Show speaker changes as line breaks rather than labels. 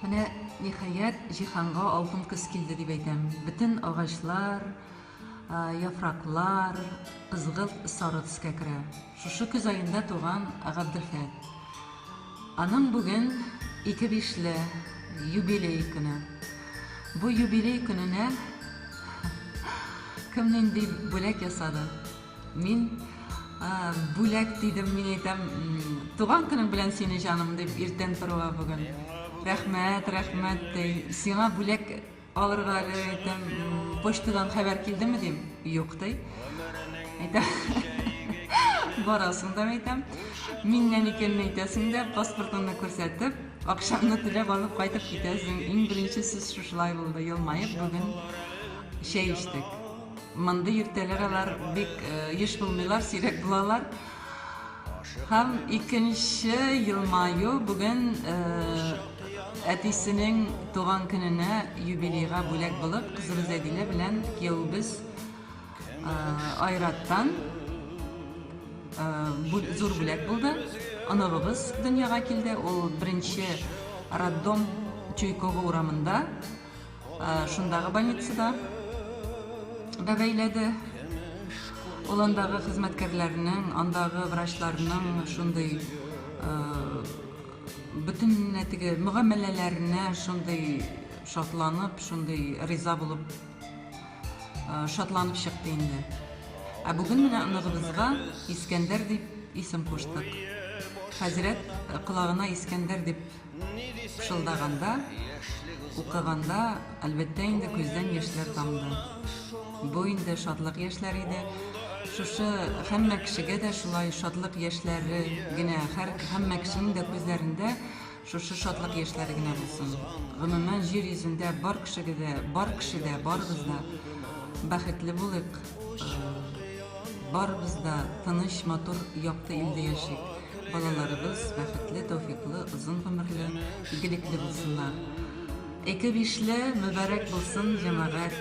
Менә, ниһаять, җиһанга алтын көз килде дип әйтәм. Бөтен агачлар, яфраклар кызгылт сары төскә керә. Шушы көз аенда туган Габделфәт. Аның бүген ике бишле юбилей көне. Бу юбилей көненә кем нинди бүләк ясады? Мин бүләк дидем, мин әйтәм, туган көнең белән сине, җаным, дип иртән торуга бүген. Рәхмәт, рәхмәт, ди. Сиңа бүләк алырга әле әйтәм, почтадан хәбәр килдеме дим. Юк, ди. Әйтәм, барасың да әйтәм. Миннән икәнен әйтәсең дә, паспортыңны күрсәтеп, акчаңны түләп алып кайтып китәсең. Иң беренче сүз шушылай булды. Елмаеп бүген чәй эчтек. Мондый иртәләр алар бик еш булмыйлар, сирәк булалар. Һәм икенче елмаю бүген әтисенең туган көненә юбилейга бүләк булып, кызыбыз Әдилә белән кияүебез Айраттан зур бүләк булды. Оныгыбыз дөньяга килде. Ул беренче роддом Чуйкова урамында Шундагы больницада бәбәйләде. Ул андагы хезмәткәрләрнең, андагы врачларның шундый бөтен теге мөгамәләләренә шундый шатланып, шундый риза булып шатланып чыкты инде. Ә бүген менә оныгыбызга Искәндәр дип исем куштык. Хәзрәт колагына Искәндәр дип Пышылдаганда, укыганда, әлбәттә инде, күздән яшьләр тамды. Бу инде шатлык яшьләре иде. Шушы һәммә кешегә дә шулай шатлык яшьләре генә, һәр һәммә кешенең дә күзләрендә шушы шатлык яшьләре генә булсын. Гомумән, җир йөзендә бар кешегә дә, бар кеше дә, барыбыз да бәхетле булыйк. Барыбыз да тыныч, матур, якты илдә яшик. Балаларыбыз бәхетле, тәүфыйклы, озын гомерле, игелекле булсыннар. Ике бишле мөбарәк булсын, җәмәгать!